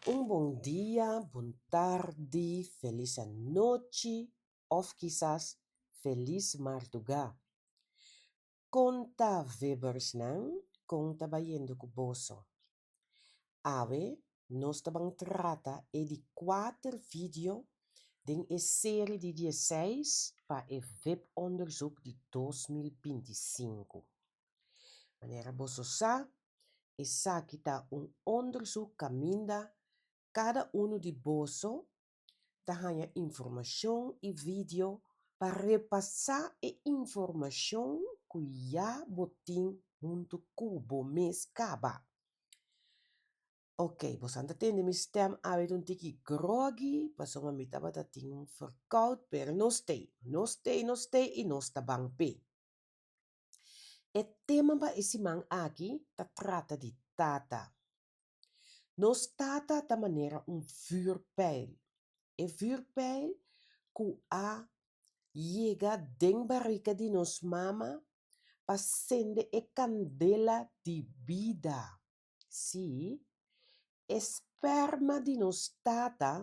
Un bon dia, bon tardi, felis anochi òf kisas felis mardugá. Kon ta Vibbersnan? Kon ta bayendo ku boso? Awe nos ta ban trata e di kuater video den e seri di dieseis pa e Vib-onderzoek di 2025. Manera boso sa, esaki ta un onderzoek kaminda kada unu di boso ta haña informashon i video pa repasá e informashon ku ya bo tin huntu ku bo mes kaba. Oké, boso a tende mi stèm awe ta un tiki groggy pasobra mi tabata tin un verkoud, pero nos t'ei, nos t'ei, nos t'ei i nos ta ban p'e. E tema pa e siman aki ta trata di tata. Nos tata ta manera un vuurpijl. E vuurpijl ku a yega den barika di nos mama pa sende e kandela di bida. Sí, e sperma di nos tata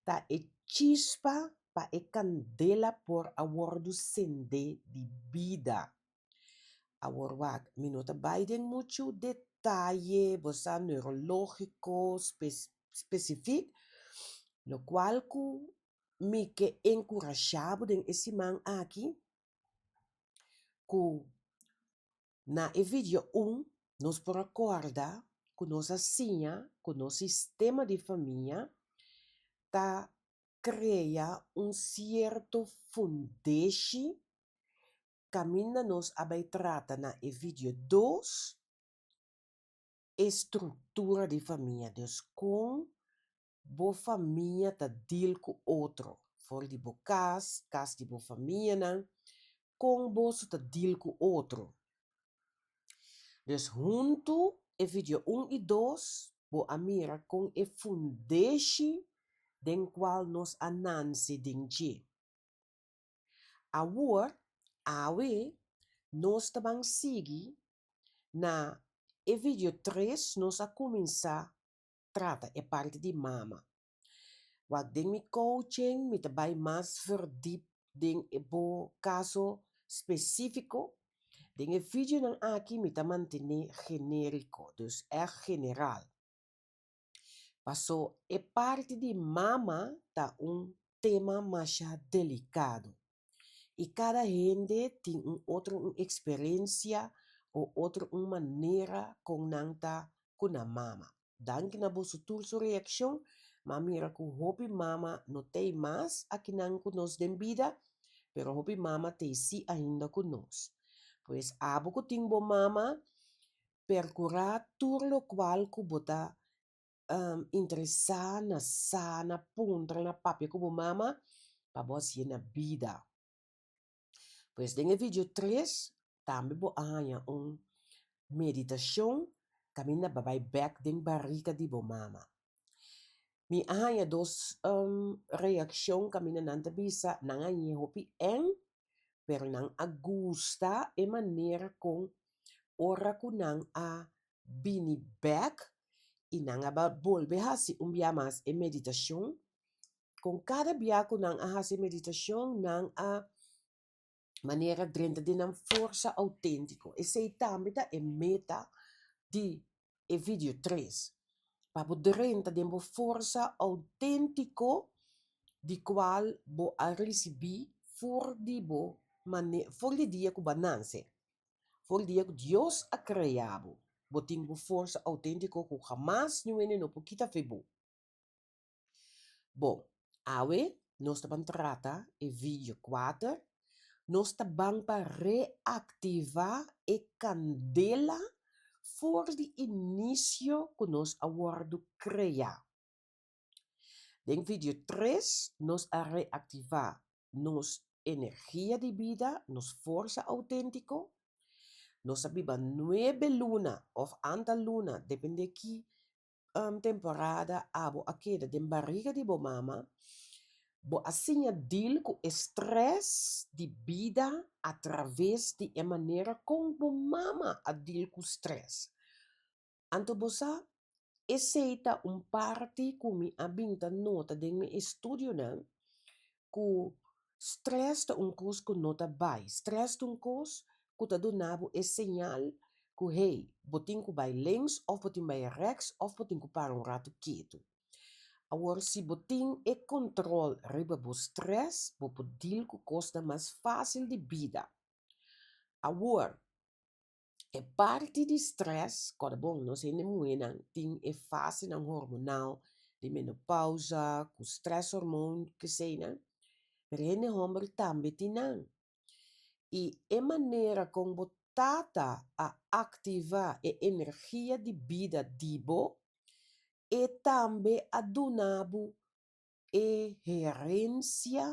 ta e chispa pa e kandela por a wòrdu sendé di bida. Awor wak, mi no ta bai den muchu detaye, bo sa, neurológiko, spesifik, lokual ku mi ke enkurashá bo den e siman aki ku Na e video un nos por a kòrda ku nos a siña ku nos sistema di famia ta krea un sierto fundeshi kaminda nos a bai trata na e video dos e struktura di famia, dus kon bo famia ta deal ku otro, for di bo kas, kas di bo famianan, kon boso ta deal ku otro. Dus huntu e video un i dos bo a mira kon e fundeshi den kual nos a nanse den dje. Awor, awe nos ta ban sigui na e video tres nos a kuminsá trata e parti di mama. Wak den mi coaching mi ta bai mas verdiep den e bo kaso spesífiko. Den e videonan aki mi ta mantené genériko, dus ègt general. Paso e parti di mama ta un tema masha delikado i kada hende tin un otro un eksperensia o otro un manera kon nan ta ku nan mama. Danki na boso tur su reakshon, m'a mira ku hopi mama no t'ei mas akinan ku nos den bida, pero hopi mama t'ei si ainda ku nos. Pues abo ku tin bo mama, perkurá tur lokual ku bo ta interesá na sa, na puntra, na papia ku bo mama pa bo hasié na bida. Pues den e video tres tambe bo a haña un meditashon kaminda bo a bai bèk den barika di bo mama. Mi a haña dos reakshon kaminda nan ta bisa nan a hañ'é hopi èn pero nan a gusta e manera kon ora ku nan a bini bèk i nan a bolbe hasi un bia mas e meditashon. Kon kada bia ku nan a hasi meditashon nan a manera drenta den nan forsa outéntiko. Esei tambe ta e meta di e video tres, pa bo drenta den bo forsa outéntiko di kual bo a risibí for di bo for di dia ku bo a nanse, for di dia ku Dios a krea bo, bo tin bo forsa outéntiko ku hamas niun hende no por kita fe bo. Bon, awe nos ta ban trata e video kuater, nos ta ban pa reaktivá e kandela for di inisio ku nos a wòrdu kreá. Den video tres nos a reaktivá nos energia di bida, nos forsa outéntiko. Nos a biba nuebe luna òf anta luna, dependé ki temporada abo a keda den bariga di bo mama, bo a siña deal ku e stress di bida a traves di e manera kon bo mama a deal ku stress. Anto bo sa, Esei ta un parti ku mi a bin ta nota den mi estudionan ku strès ta un kos ku no ta bai. Strès ta un kos ku ta duna bo e señal ku hey, bo tin ku bai links òf bo tin bai rèks òf bo tin ku para un ratu ketu. Awor si bo tin e kontrol riba bo strès bo por dil ku kosnan mas fásil di bida. Awor. E parti di stress, kòrda bon, nos hende muhénan tin e fasenan hormonal di menopausa ku stress hormoon keseinan, pero hende hòmber tambe tin nan. I e manera kon bo tata a aktivá e energia di bida di bo, e tambe a duna bo e herensia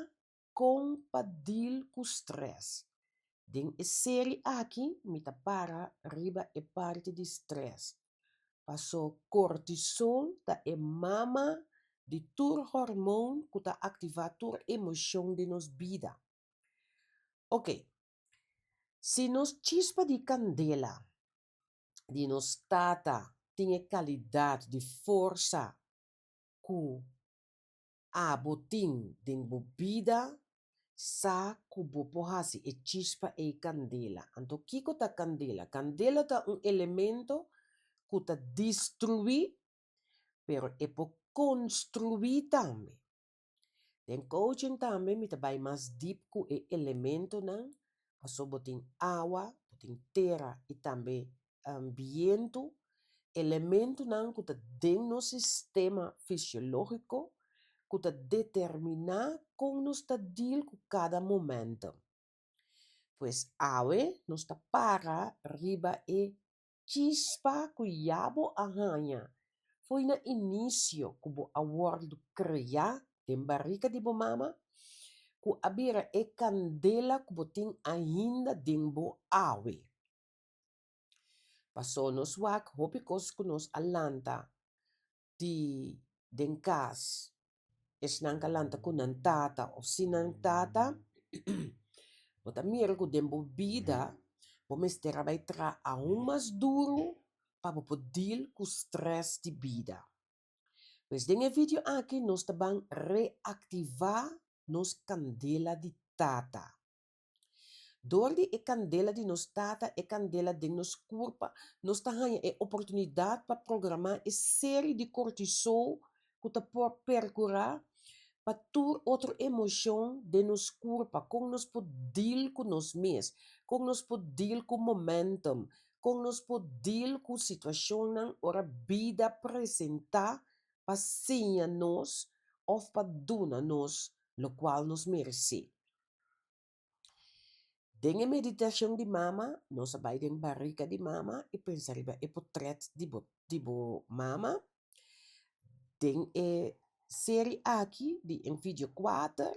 Kon pa deal ku stress. Den e seri aki mi ta para riba e parti di stress, paso cortisol ta e mama di tur hormoon ku ta aktivá tur emoshon den nos bida. Ok, si nos chispa di kandela di nos tata tin e kalidat di forsa ku Abo tin den bo bida sa ku bo por hasi e chispa ei kandela. Anto kiko ta kandela? Kandela ta un elemento ku ta destruí, pero e por konstruí tambe. Den coaching tambe mi ta bai mas dip ku e elementonan, pasobra bo tin awa, bo tin tera i tambe bientu, elementonan ku ta den nos sistema fisiológiko ku ta determiná kon nos ta deal ku kada momento. Pues awe nos ta para riba e chispa ku ya bo a haña fo'i na inisio ku bo a wòrdu kreá den barika di bo mama, ku a bira e kandela ku bo tin ainda den bo awe. Paso nos wak hopi kos ku nos a lanta di den kas, esnan ku a lanta ku nan tata òf sin nan tata, bo ta mira ku den bo bida bo mester a bai traha aun mas duru pa bo por deal ku strès di bida. Pues den e video aki nos ta ban reaktivá nos kandela di tata. Dor di e kandela di nos Tata, e kandela den nos kurpa, nos ta haña e oportunidat pa programá e seri di kortisol ku ta por perkurá pa tur otro emoshon den nos kurpa, kon nos por deal ku nos mes, kon nos por deal ku momentum, kon nos por deal ku situashonnan ora bida presentá pa siña nos òf pa duna nos lokual nos meresé. Den e meditashon di mama, nos a bai den barika di mama i pensa riba e potrèt di bo di bo mama. Den e seri aki di e video kuater,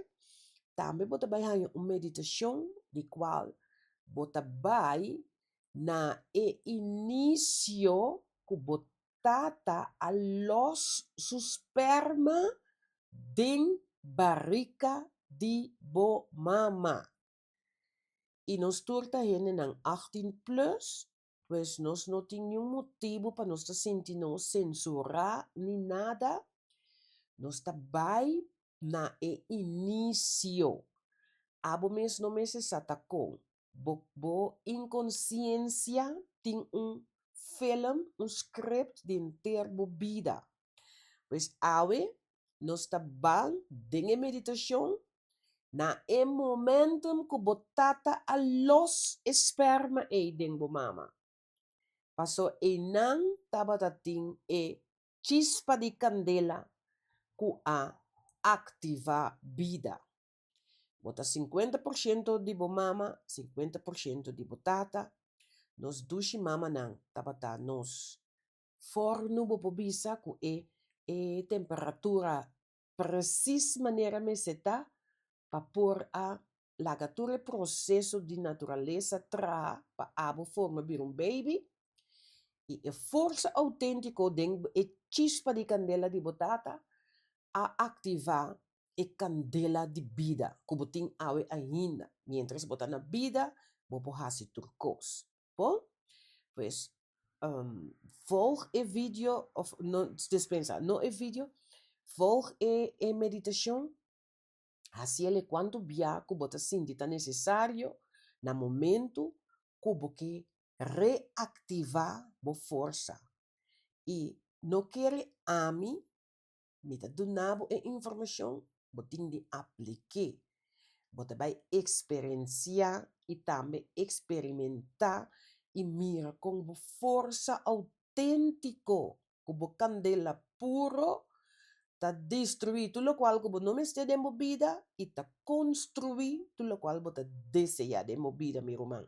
tambe bo ta bai haña un meditashon di kual bo ta bai na e inisio ku bo tata a lòs su sperma den barika di bo mama. I nos tur ta hendenan 18 plus, pues nos no tin niun motibu pa nos ta sinti nos sensurá ni nada. Nos ta bai na e inisio. Abo mes no mester sa ta kon. Bo bo inkonsiensia tin un film, un script di henter bo bida. Pues awe nos ta ban den e meditashon na e momentum ku bo tata a los e sperma ei den bo mama. Paso einan tabata tin e chispa di kandela ku a aktivá bida. Bo ta sinkuenta por shento di bo mama, sinkuenta por shento di bo tata. Nos dushi mamanan tabata nos fòrnu bo por bisa ku e e temperatura presis manera mester ta pa por a laga tur e proseso di naturalesa traha pa abo forma bira un baby i e forsa outéntiko den e chispa di kandela di bo tata a aktivá e kandela di bida ku bo tin awe ainda. Miéntras bo ta na bida, bo por hasi tur kos. Bon? Pues, Volg e video, of no, dispensa, no e video, volg e meditashon, hasiele kuantu bia ku bo ta sinti ta nesesario na momento ku bo ke reaktivá bo forsa. I no kere ami, mi ta duna bo e informashon, bo tin di aplik'é. Bo ta bai eksperensiá i tambe eksperimentá i mira kon bo forsa outéntiko ku bo kandela puro ta destruí tur lokual ku bo no mester den bo bida i ta konstruí tur lokual bo ta deseá den bo bida, mi ruman.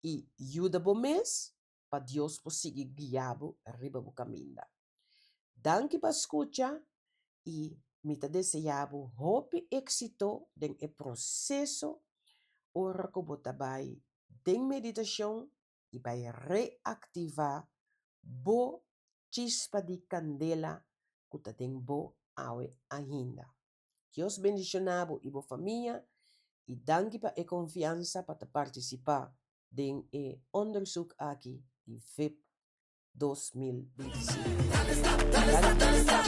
I yuda bo mes pa Dios por sigui guia bo riba bo kaminda. Danki pa skucha i mi ta deseá bo hopi éksito den e proseso ora ku bo ta bai den meditashon i bai reaktivá bo chispa di kandela ku ta den bo awe ainda. Dios bendishoná bo i bo famia i danki pa e konfiansa pa ta partisipá den e onderzoek aki di VIP 2025. Danki.